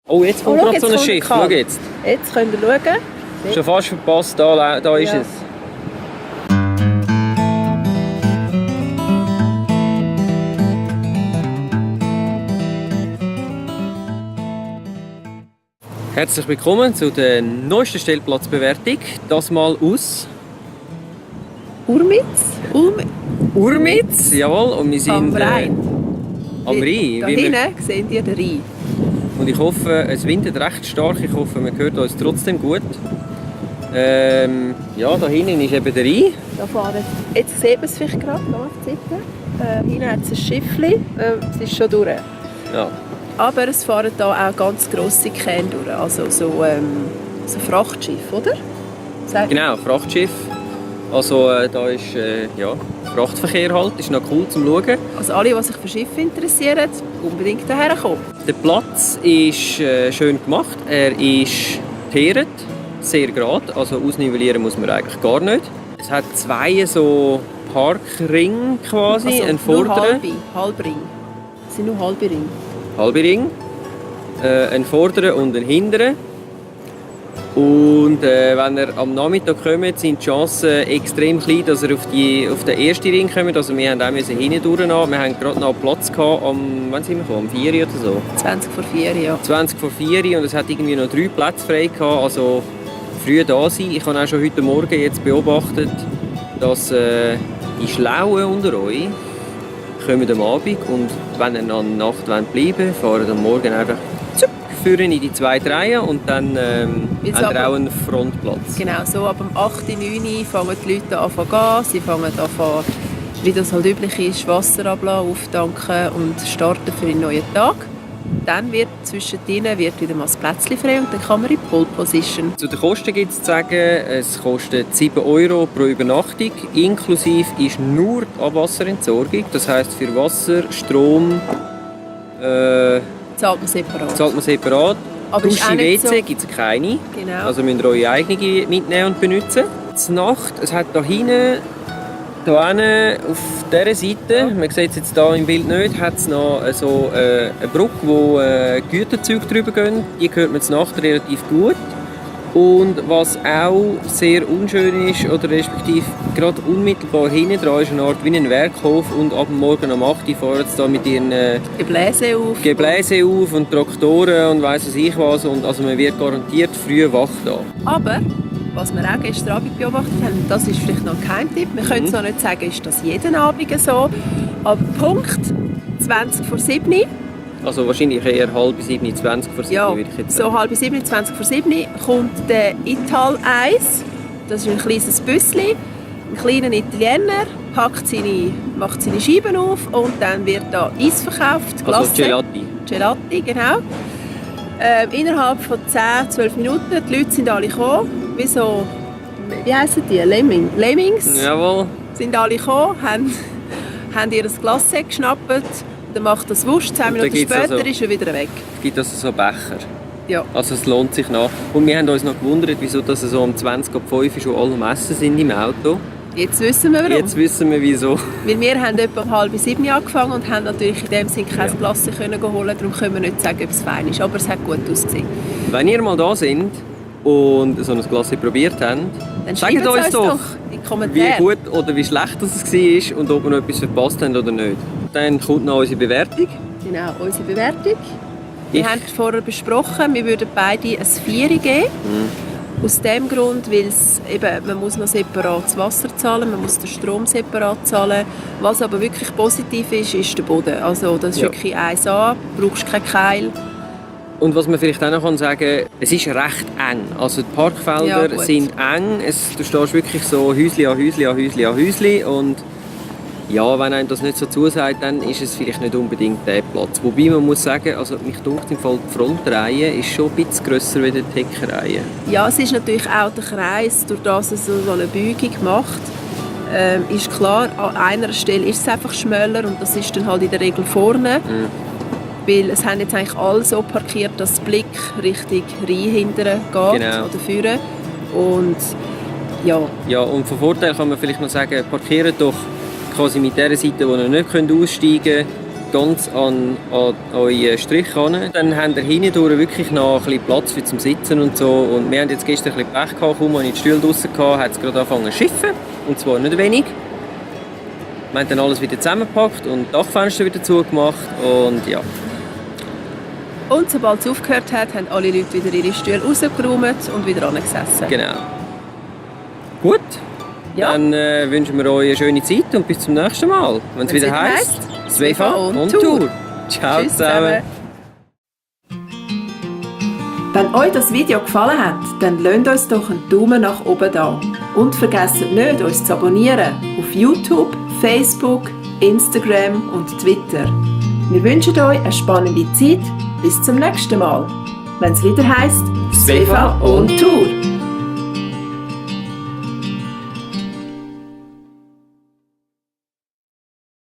Oh, jetzt kommt gerade so ein Schiff. Schau jetzt. Jetzt könnt ihr schauen. Schon fast verpasst, da ist es. Herzlich willkommen zu der neuesten Stellplatzbewertung. Das mal aus Urmitz? Urmitz, jawohl. Und wir sind am Rhein. Am Rhein. Da hinten seht ihr den Rhein. Und ich hoffe, es windet recht stark. Ich hoffe, man hört uns trotzdem gut. Ja, da hinten ist eben der Rhein. Da fahren. Jetzt sieht man es vielleicht gerade, da auf die Seite. Hinten hat es ein Schiffchen. Es ist schon durch. Ja. Aber es fahren hier auch ganz grosse Kähne durch. Also so Frachtschiff, oder? Genau, Frachtschiff. Also da ist Frachtverkehr halt, ist noch cool zum Schauen. Also alle, die sich für Schiffe interessieren, unbedingt hierher kommen. Der Platz ist schön gemacht, er ist geteert, sehr gerade, also ausnivellieren muss man eigentlich gar nicht. Es hat zwei so Parkringe quasi, also einen vorderen. Halbring. Es sind nur halbe Ringe. Halbe Ring, einen vorderen und einen hinteren. Und wenn ihr am Nachmittag kommt, sind die Chancen extrem klein, dass ihr auf den ersten Ring kommt. Also wir mussten auch hinten durchnehmen. Wir hatten gerade noch Platz gehabt, wann sind wir gekommen? Am 4 oder so? 20 vor 4, ja. 20 vor 4 und es hat irgendwie noch 3 Plätze frei gehabt. Also früh da sein. Ich habe auch schon heute Morgen jetzt beobachtet, dass die Schlauen unter euch kommen am Abend und wenn ihr noch eine Nacht bleiben wollt, fahren am Morgen einfach führen in die zweite Reihe und dann haben wir auch einen Frontplatz. Genau, so ab dem 8. 9. fangen die Leute an zu gehen. Sie fangen an, wie das halt üblich ist, Wasser ablassen, auftanken und starten für einen neuen Tag. Dann wird zwischen ihnen wieder mal das Plätzchen frei und dann kann man in die Pole Position. Zu den Kosten gibt es zu sagen, es kostet 7 € pro Übernachtung. Inklusive ist nur die Abwasserentsorgung. Das heisst, für Wasser, Strom zahlt man separat. Aber Dusche-WC gibt es keine. Genau. Also müsst ihr eure eigene mitnehmen und benutzen. Zur Nacht, es hat hier hinten auf dieser Seite, man sieht es jetzt hier im Bild nicht, hat es noch so eine Brücke, wo Güterzüge drüber gehen. Die hört man zur Nacht relativ gut. Und was auch sehr unschön ist, oder respektive gerade unmittelbar hinten dran, ist eine Art wie ein Werkhof und ab morgen um 8 Uhr fahren sie da mit ihren Gebläse auf und Traktoren und weiss was ich was. Und also man wird garantiert früh wach da. Aber was wir auch gestern Abend beobachtet haben, das ist vielleicht noch ein Geheimtipp, wir können zwar nicht sagen, ist das jeden Abend so, aber Punkt 20 vor 7 Uhr. Also wahrscheinlich eher 6:30, 20 vor 7, ja, würde ich jetzt sagen. So 6:30, 20 vor 7 kommt der Ital 1. Das ist ein kleines Büsschen, ein kleiner Italiener, macht seine Scheiben auf und dann wird da Eis verkauft. Also Gelati, genau. Innerhalb von 10, 12 Minuten, die Leute sind alle gekommen, wie heissen die? Lemmings. Jawohl. Sind alle gekommen, haben ihr Glacé geschnappt. Dann macht das wusch, 10 Minuten später ist er wieder weg. Es gibt also so Becher. Ja. Also es lohnt sich noch. Und wir haben uns noch gewundert, wieso dass so um 20 ab 5 schon alle am Essen sind im Auto. Jetzt wissen wir warum. Jetzt wissen wir wieso. Weil wir haben etwa um 6:30 angefangen und haben natürlich in dem Sinne kein Glas holen. Darum können wir nicht sagen, ob es fein ist. Aber es hat gut ausgesehen. Wenn ihr mal da sind und so ein Glas probiert habt, dann sagt uns doch in die Kommentare, wie gut oder wie schlecht das war und ob wir noch etwas verpasst haben oder nicht. Dann kommt noch unsere Bewertung. Genau, unsere Bewertung. Wir haben vorher besprochen, wir würden beide ein 4 geben. Aus dem Grund, weil man muss noch separat das Wasser zahlen, man muss den Strom separat zahlen. Was aber wirklich positiv ist, ist der Boden. Also das ist wirklich 1A, du brauchst keinen Keil. Und was man vielleicht auch noch sagen kann, es ist recht eng. Also die Parkfelder sind eng. Du stehst wirklich so Häuschen an Häuschen an Häuschen an Häuschen. Und ja, wenn einem das nicht so zusagt, dann ist es vielleicht nicht unbedingt der Platz. Wobei man muss sagen, also mich dunkt im Fall die Frontreihe ist schon ein bisschen grösser als die Heckreihe. Ja, es ist natürlich auch der Kreis, durch das es so eine Beugung macht. Ist klar, an einer Stelle ist es einfach schmäler und das ist dann halt in der Regel vorne. Weil es haben jetzt eigentlich alle so parkiert, dass der Blick Richtung Rhein hinten geht oder vorne. Und ja. Ja, und von Vorteil kann man vielleicht noch sagen, parkiert doch quasi mit der Seite, wo ihr nicht aussteigen könnt, ganz an euren Strich ran. Dann habt ihr hinten durch wirklich noch ein bisschen Platz für zum Sitzen und so. Und wir haben jetzt gestern ein bisschen Pech gehabt, kaum als ich die Stühle draussen hatte, hat es gerade angefangen zu schiffen. Und zwar nicht wenig. Wir haben dann alles wieder zusammengepackt und Dachfenster wieder zugemacht und ja. Und sobald es aufgehört hat, haben alle Leute wieder ihre Stühle rausgeräumt und wieder angesessen. Genau. Gut, Ja. dann wünschen wir euch eine schöne Zeit und bis zum nächsten Mal. Wenn es wieder heisst, Svefa und Tour. Ciao Tschüss zusammen. Wenn euch das Video gefallen hat, dann lasst uns doch einen Daumen nach oben da. Und vergesst nicht, uns zu abonnieren auf YouTube, Facebook, Instagram und Twitter. Wir wünschen euch eine spannende Zeit. Bis zum nächsten Mal, wenn es wieder heisst Svefa und Tour.